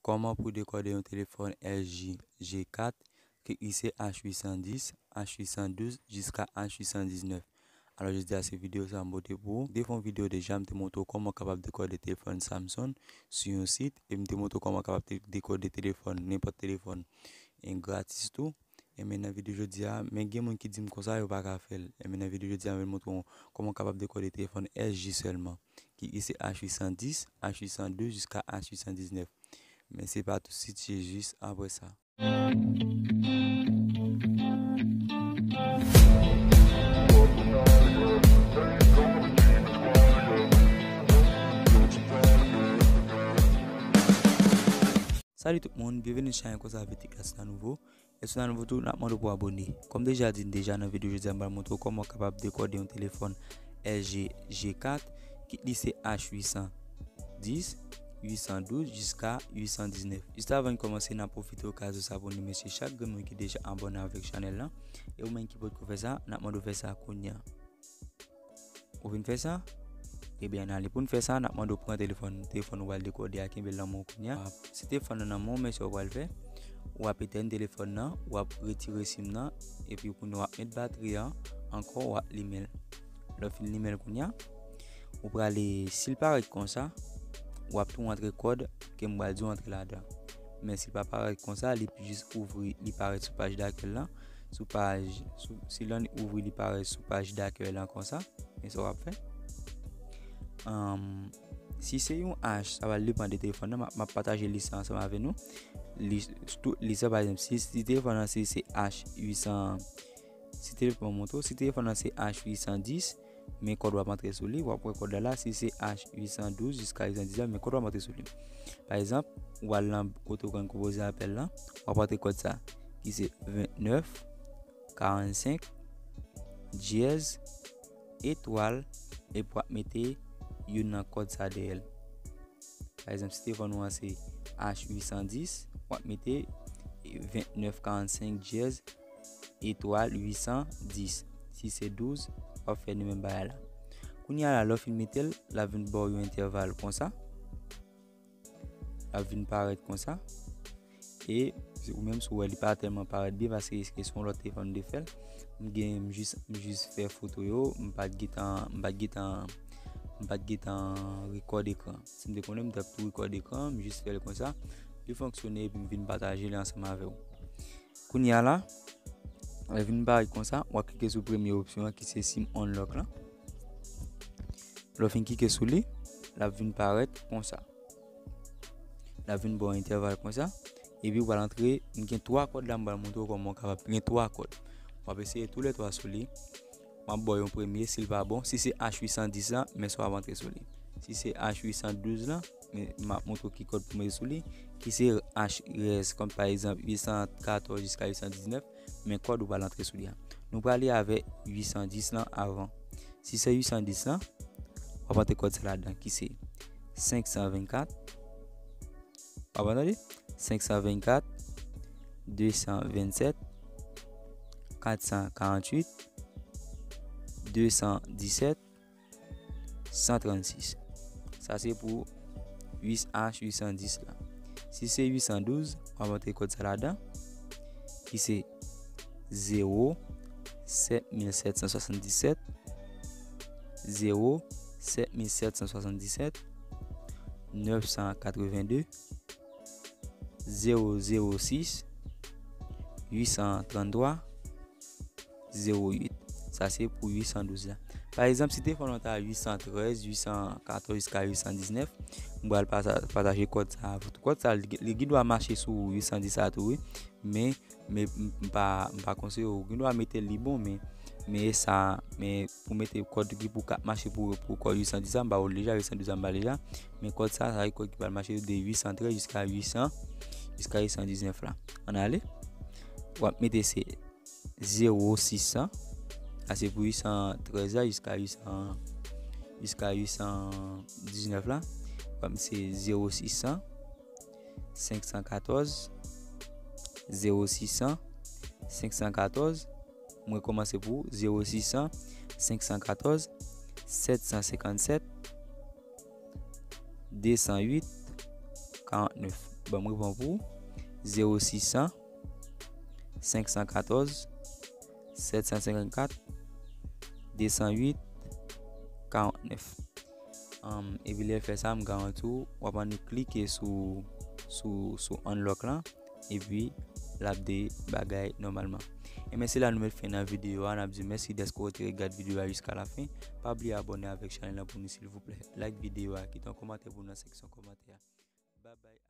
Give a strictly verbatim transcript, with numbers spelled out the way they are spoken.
Kòman pou dekòde yon telefòn L G G kat ki glise H uitsan dis, H uitsan douz jiska H uitsan diznèf. Alò, jodi a se videyo sa a m pote pou ou. M te fè yon videyo deja, m te montre w kòman w kapab dekòde telefòn Samsung sou yon sit, e m te montre w kòman w kapab te-, dekòde telefòn, nenpòt telefòn, e gratis tou. E men nan videyo jodi a, men gen moun ki di m konsa yo pa ka fè l. E men nan videyo jodi a, m vin montre w kòman w kapab dekòde telefòn L G sèlman, ki glise H uitsan dis, H uitsan douz jiska H uitsan diznèf. Men se pa tousuit, se jis apre sa. Salut tout moun, byenveni sou chanèl konsa Vitikas nan nouvo. E si w nan nouvo tou, n ap mande w pou w abòne. Kòm deja di n deja nan videyo jodi a, m pral montre w kòman w kapab dekòde yon telefòn L G G kat ki glise H uitsan dis, uitsan douz jiska uitsan diznèf. Jis avan n kòmanse, n ap pwofite okazyon sa pou n remèsye chak grenn moun ki deja abòne avèk chanèl la. E ou menm ki potko fè sa, n ap mande w fè sa kounye a. Ou fin fè sa? Ebyen, n ale pou n fè sa, n ap mande w pran telefòn, telefòn ou pral dekòde a, kenbe l nan men w kounye a. Se telefòn nan nan men w, men sa w pral fè, w ap etèn telefòn nan, w ap retire sim nan, epi kounye a w ap met batri an ankò, w ap limen l. Lè w fin limen l kounye a, ou prale, si l parèt konsa, w ap tou antre kòd ke m pral di w antre ladan. Men si l pa parèt konsa, li jis ouvri, li parèt sou paj dakèy lan, sou paj, sou, si l ouvri, li parèt sou paj dakèy lan konsa, men sa w ap fè. Anm, si se yon H, sa va depann de telefòn nan, m ap, m ap pataje lis la ansanm avè nou. Lis, tout lis la, pa egzanp, si, si telefòn nan se, se H uitsan, si telefòn, montre w, si telefòn nan se H uitsan dis, men kòd w ap antre sou li, w ap wè kòd la la, si se H uitsan douz jiska uitsan diznèf, men kòd w ap antre sou li. Pa egzanp, w al nan kote w konn konpoze apèl lan, w ap antre kòd sa, ki se vennèf karannsenk dyèz etwal, epi w ap mete youn nan kòd sa dèyè l. Pa egzanp, si telefòn ou an se H uitsan dis, w ap mete vennèf karannsenk dyèz etwal uitsan dis. Si se douz, w ap fè ni menm bagay la. Kounye a la, lè w fin mete l, l ap vin ba w yon entèval konsa. L ap vin parèt konsa. E ou menm si w wè li pa tèlman parèt byen paske se yon lòt telefòn m te fè l. M gen, m jis, m jis fè foto yo, m pa t gentan, m pa t gentan, m pa t gentan rekòd ekran. Si m te konnen, m t ap tou rekòd ekran, m jis fè l konsa. Li fonksyone epi m vin pataje li ansanm avè w. Kounye a la, lè l vin parèt konsa, w ap klike sou premye opsyon an ki se sim unlock lan. Lè w fin klike sou li, l ap vin parèt konsa. L ap vin ba w entèval konsa. Epi w pral antre, m gen twa kòd la, m pral montre w kòman w kapab gen twa kòd. W ap eseye toulètwa sou li. M ap ba w yon premye, si l pa bon. Si se H uitsan dis la, men sa w ap antre sou li. Si se H uitsan douz la, men m ap montre w ki kòd pou mete sou li, ki se H rès, kòm pa egzanp, uitsan katòz jiska uitsan diznèf, men kòd ou pral antre sou li a. Nou prale avè uitsan dis lan avan. Si se uitsan dis lan, w ap antre kòd sa ladan, ki se senksan vennkat. W ap tande? Senksan vennkat, desan vennsèt, katsan karantuit, desan disèt, san trannsis. Sa se pou uit H uitsan dis la. Si se uitsan douz, w ap antre kòd sa ladan, ki se zewo sèt mil sèt san swasanndisèt, zewo sèt mil sèt san swasanndisèt, nèf san katrevenn de, zewo zewo sis, uitsan tranntwa, zewo uit. Sa se pou uitsan douz la. Pa egzanp, si telefòn ou ta uitsan trèz, uitsan katòz jiska uitsan diznèf, m pral pata-, pataje kòd sa a avè w. Kòd sa a, li, li gen dwa mache sou uitsan dis la tou, wi. Men, men m, m pa, m pa konseye w. Ou gen dwa mete l, li bon, men, men e sa, men pou mete kòd ki pou ka mache pou, pou kòd uitsan dis la, m ba w l deja, uitsan douz la, m ba l deja. Men kòd sa, sa se kòd ki pral mache de uitsan trèz jiska uitsan, jiska uitsan diznèf la. Ann ale. W ap mete se zewo sis san. Sa se pou uitsan trèz la jiska uitsan, jiska uitsan diznèf la. W ap mete se zewo sis san, senksan katòz, zewo sis san, senksan katòz. Mwen kòmanse pou zewo sis san, senksan katòz, sèt san senkannsèt, desan uit, karant nèf. Ban m repran pou ou. Zewo sis san, senk san katòz, sèt san senkannkat, de san uit, karant nèf. Epi lè l fè sa, m garanti w, w ap annik klike sou, sou, sou unlock lan, epi l ap de bagay nòmalman. Ebyen, se la nou met fen nan videyo a. N ap di mèsi dèske w te gade videyo a jiska la fen. Pa bliye abòne avèk chanèl lan pou nou, silvouplè. Like videyo a, kite yon kòmantè pou nou nan seksyon kòmantè a. Babay.